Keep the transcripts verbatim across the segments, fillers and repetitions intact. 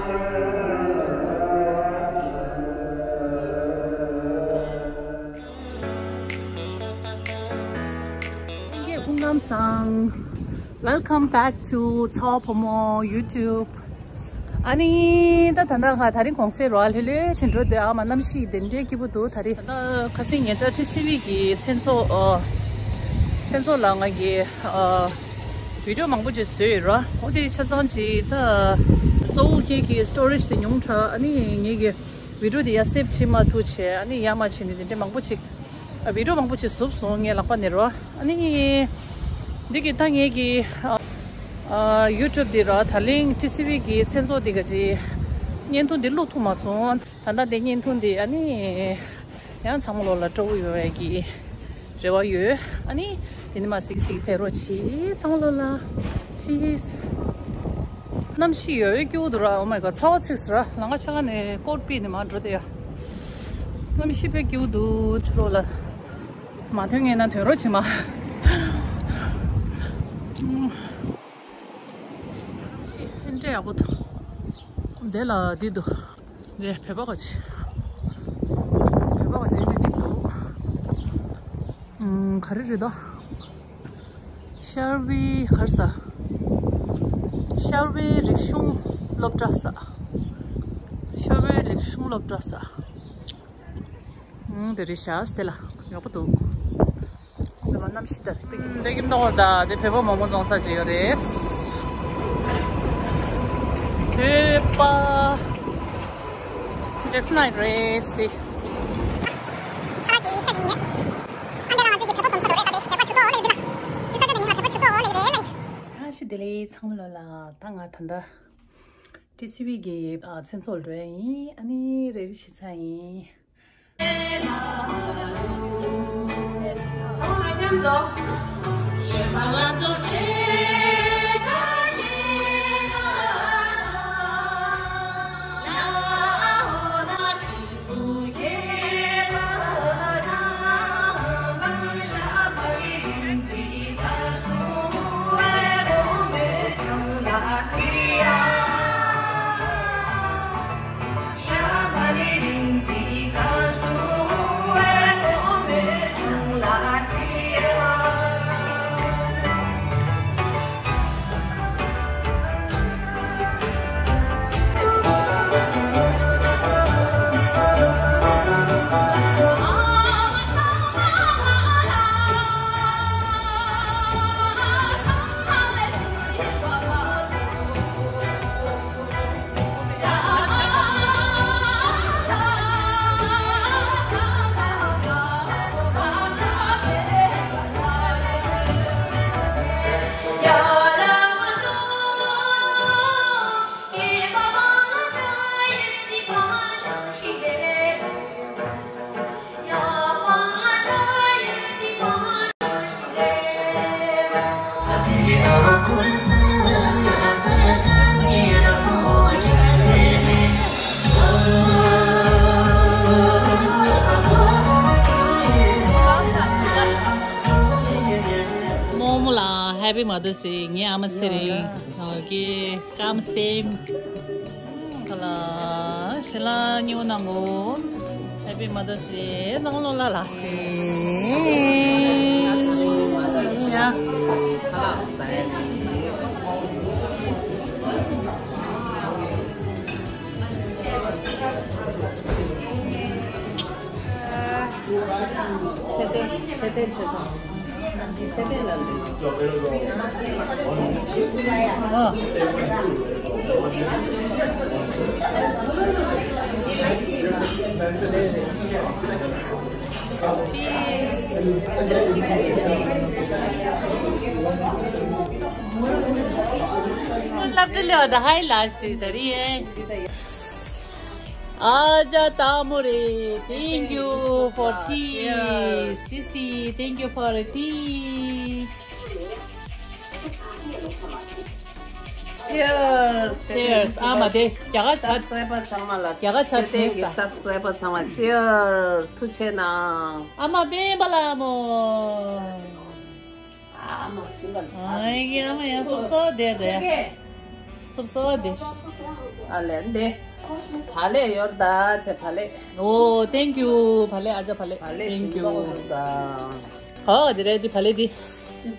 ལྷན་རྒྱས་སྐུ་ཁམས་བཟང་། Welcome back to ཚ་བ་ཕོ་མོ་YouTube. ཨ་ནི་ད་ད་ལྟ་ང་དེ་རིང་གུང་སེང་རེད་བ། ལྷོད་ལྷོད་བྱས་འགྲོ་འདོད། ཨ་མ་གནམ་གཤིས་དེ་འདྲའི་སྐྱིད་པོ་འདུག་དེ་རིང་། ད་ལྟ་ཁ་སང་ཉེ་ཆར་ཊི་སི་ཝི་གི་མཚན་ཚོགས་ཨ། མཚན་ཚོགས་ལ་ང་གིས་ཨ། བི་ཌི་ཡོ་མང་པོ་ཅིག་བཟོས་ཡོད་ར། འོ་དེ་ཆ་ཚང་ཅིག་ད་གཙོ་བོ་སྐྱེས་ཀྱི་སི་ཊོ་རེཇ་དེ་ཉུང་དྲགས། ཨ་ནི་ངེད་ཀྱི་བི་ཌི་ཡོ་དེ་ཡར་སེབ་བྱེད་མ་ཐུབ་བྱས། ཨ་ནི་ཡར་མར་བྱས་ནས་དེ་འདྲ་མང་པོ་ཅིག་ཨ། བི་ཌི་ཡོ་མང་པོ་ཅིག་བཟོས་སོང་ངའི་ལག་པ་ནས་ར། ཨ་ནི་འདི་གི་ད་ངེད་ཀྱི་ཨ། ཨ། ཡུ་ཊུབ་དེ་ར། ད་ལན་ཊི་སི་ཝི་གི་མཚན་ཚོགས་དེ་ག་ཅིག་བརྙན་ཐུང་དེ་བླུག་ཐུབ་མ་སོང་། ད་ལྟ་དེ་བརྙན་ཐུང་དེ་ཨ་ནི། ཡང་ཚང་མ་ལོ་ལ་སྤྲོ་བོ་ཡོང་བའི་གི་རེ་བ་ཡོད། ཨ་ནི་དེ་ནི་མ་གཟིགས་གཟིགས་ཕེབས་རོགས་གྱིས། ཚང་མ་ལོ་ལ་གྱིས། གནམ་གཤིས་ཡོད་ཡོད་སྐྱིད་པོ་འདུག་ར། Oh my God, ཚ་བ་ཚིགས་ར། ལམ་ཁ་ཆེ་ཁ་ནས་ཀོཊ་ཕུད་ནས་མར་འགྲོ་དེ་ཡ། གནམ་གཤིས་དཔེ་སྐྱིད་པོ་འདུག་ཕྱི་ལོགས་ལ། མ་ཐོན་ངེས་ན་ཐོན་རོགས་བྱེད་མ། གནམ་གཤིས་ཨེ་འདྲ་ཡག་པོ་འདུག་དེ་ལ་འདི་འདུག་རེད། བོད་པ་ག་ཅིག་བོད་པ་ག་ཅིག་འདི་ཅིག་འདུག་ཨུམ། ག་རེ་རེད་ད། ཤར་པའི་ག་རེ་ཟ། ཤར་པའི་རིག་གཞུང་སློབ་གྲྭ་ཟ། ཤར་པའི་རིག་གཞུང་སློབ་གྲྭ་ཟ། ཨུམ། དེ་རེད་ཤག་དེ་ལ་ཡག་པོ་འདུག་དེ་ལ་གནམ་གཤིས་ད་དཔེ་སྐྱིད་པོ། འདི་གི་མདོག་ད་དེ་བོད་པ་མོག་མོག་བཙོང་ས་ཅིག་ཡོད་རེད། བོད་པ་ཇེག་སན་ནའི་རེད་དེ། ཁ་ཤས་བདེ་ལེགས། ཚང་མ་ལོ་ལ། ད་ང་ད་ལྟ་ཊི་སི་ཝི་གི་ཨ། མཚན་ཚོགས་འགྲོ་ཡ་ཡིན། ཨ་ནི་རེ་རེ་བྱེད་ས་ཡིན། རྨོ་མོ་ལ་Happy Mother's Day། ངའི་ཨ་མ་ཚེ་རིང་། ཨོ་ཀེ། Come same། ཁ་ལ་ཞལ་ལག་ཉེ་བོ་གནང་གོ། Happy Mother's Day། ནང་ལོགས་ལ་ལགས་ཤིག་ཡ། ཚེ་བརྟན། ཚེ་བརྟན་ཆེ་ཚང་། ཚེ་བརྟན་ལ་འདུག་སློབ་གྲྭ་ལ་ད་ཧའི་ལ་ཞིག་ད་རེད། ཨ་ཅག་སྟག་མོ་རེད། Thank you for tea. Sisi, thank you for the tea. Cheers. Cheers. ཨ་མ་དེ་རྒྱ་གར་ཆ། སབ་སི་ཀ་རའེ་བར་ཚང་མ་ལ། རྒྱ་གར་ཆ། Cheers. སབ་སི་ཀ་རའེ་བར་ཚང་མ་Cheers. ཐུགས་རྗེ་གནང་། ཨ་མ་སྤེན་པ་ལ་མོ། ཨ་མ་ཤིང་ག་ལ། ཨ་ཡ་ཨ་མ་ཡ་སོབ་སོབ་བསྡད་དེ། སོབ་སོབ་བསྡད། ཨ་ལས་འདི། བག་ལེབ་ཡོད་ད་ཆེ་བག་ལེབ། ཨོ། Thank you། བག་ལེབ་ཨ་ཅག་བག་ལེབ། Thank you། ཨོ་ཇི་རེད་འདི་བག་ལེབ་འདི།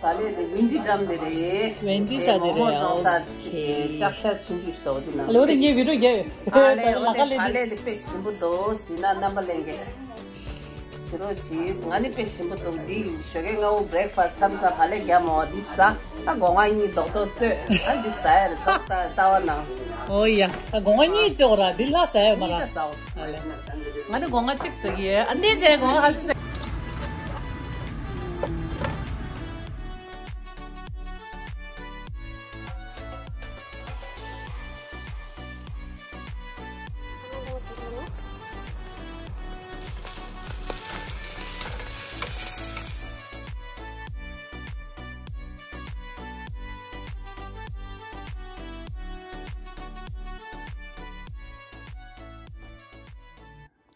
བག་ལེབ་འདི་ཝེན་ཌི་འགྲམ་འདི་རེད། ཝེན་ཌི་ས་འདི་རེད། མོག་མོག་བཙོང་ས། ཨོ་ཁེ། ཅག་ཤ་ཆུང་ཆུང་ཞིག་འདུག་འདི་ནང་། ལོ་དེ་ངའི་བི་ཌིའོ་རྒྱབ་ཡོད། ཨ་ལས། ཨོ་དེ་བག་ལེབ་འདི་དཔེ་ཞིམ་པོ་འདུག་ཟེར་ན་རྣམ་པ་ལྷན་རྒྱས། ཟེར་རོགས་གྱིས། ང་ནི་དཔེ་ཞིམ་པོ་འདུག་འདི་ཞོགས་ཀས་སྔ་པོ་breakfast་མཚམས་མཚམས་བག་ལེབ་རྒྱབ་མོ་འདི་ཟ། ད་སྒོ་ང་གཉིས་རྡོག་རྡོག་བཙོས། ཨ་འདི་ཟ་ཡ་རེད་ཚོགས་ལྟ་ལྟ་བ་ནང་། ཨོ་ཡ། ད་སྒོ་ང་གཉིས་བཙོས་ར་འདི་ལྷ་ཟ་ཡ་མ་ར། གཉིས་ཀ་ཟ་འོ། ང་ནི་སྒོ་ང་གཅིག་ཟ་གི་ཡོད། ཨ་འདི་བྱས་སྒོ་ང་ཧ་ཟ།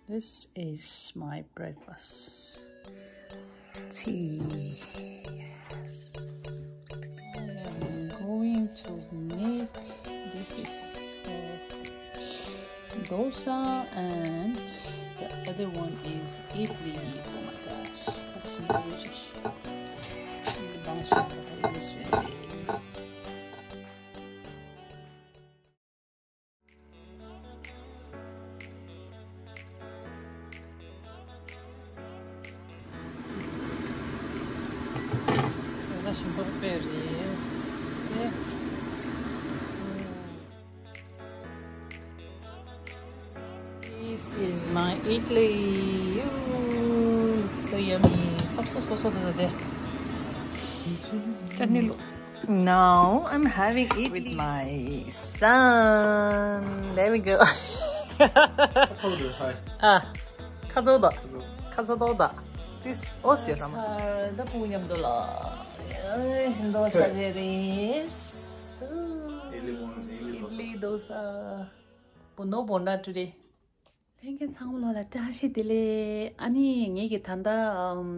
This is my breakfast. Tea. Yes. I am going to make, this is for dosa and the other one is idli. Oh my gosh, that's huge. This is my idli. Ooh, looks so yummy. Sop, sop, sop, sop, sop. Chutney lo. Now I'm having it with my son. There we go. ཁ་ཚ་བོ་དང་། ཁ་ཚ་བོ་དང་། This also ར་མ། ད་ཕུང་མཉམ་དུ་ལ། ཞིམ་མདོག་ས་རེ་རེ། Idli, idli dosa. Idli dosa. Buono, buona today. ལྷན་རྒྱས་ཚང་མ་ལོ་ལ་བཀྲ་ཤིས་བདེ་ལེགས། ཨ་ནི་ངེད་ཀྱི་ད་ལྟ་ཨམ།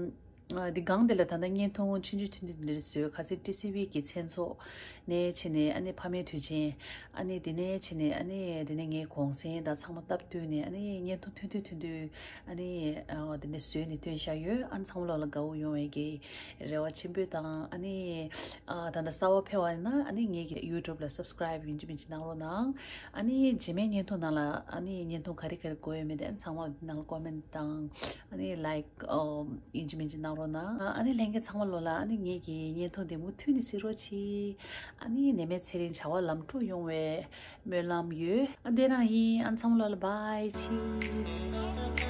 ཨ་འདི་སྒང་འདི་ལ་ད་ལྟ་བརྙན་ཐུང་ཆུང་ཆུང་ཐུང་ཐུང་འདི་རེད་བཟོས། ག་ཚོད་ཊི་སི་ཝི་གི་མཚན་ཚོགས་ནས་ཕྱིན་ནས་ཨ་ནི་ཕ་མའི་དུས་ཆེན། ཨ་ནི་འདི་ནས་ཕྱིན་ནས་ཨ་ནི་འདི་ནས་ངའི་གུང་སེང་དང་ཚང་མ་སྟབས་བསྟུན་ནས་ཨ་ནི་བརྙན་ཐུང་ཐུང་ཐུང་ཐུང་ཐུང་ཨ་ནི་ཨ་འདི་ནས་བཟོས་ནས་སྟོན་བཞག་ཡོད། ཨ་ནི་ཚང་མ་ལོ་ལ་དགའ་བོ་ཡོང་བའི་གི་རེ་བ་ཆེན་པོ་དང་། ཨ་ནི་ཨ་ད་ལྟ་གསར་པ་ཕེབས་པ་ཡིན་ན་ཨ་ནི་ངེད་ཀྱི་ཡུ་ཊུབ་ལ་སབ་སི་ཀ་རའིབ་ཡིན་གཅིག་མིན་གཅིག་གནང་རོགས་གནང་། ཨ་ནི་རྗེས་མའི་བརྙན་ཐུང་ནང་ལ་ཨ་ནི་བརྙན་ཐུང་ག་རེ་ག་རེ་དགོས་ཡོད་མེད་དེ་ཨ་ནི་ཚང་མ་འདི་ནང་ལ་ཀོ་མེན་ཊི་དང་ཨ་ནི་ལའིཀ་ཨོ་ཡིན་གཅིག་མིན་གཅིག་གནང་རོགས་གནང་། ཨ་ནི་ལྷན་རྒྱས་ཚང་མ་ལོ་ལ་ཨ་ནི་ངེད་ཀྱི་བརྙན་ཐུང་འདི་མུ་མཐུད་ནས་གཟིགས་རོགས་གྱིས། ཨ་ནི་ནད་མེད་ཚེ་རིང་བྱ་བ་ལམ་འགྲོ་ཡོང་བའི་སྨོན་ལམ་ཡོད། ཨ་འདི་རང་ཡིན། ཨ་ཚང་མ་ལོ་ལ་བྷའི་ཆིས།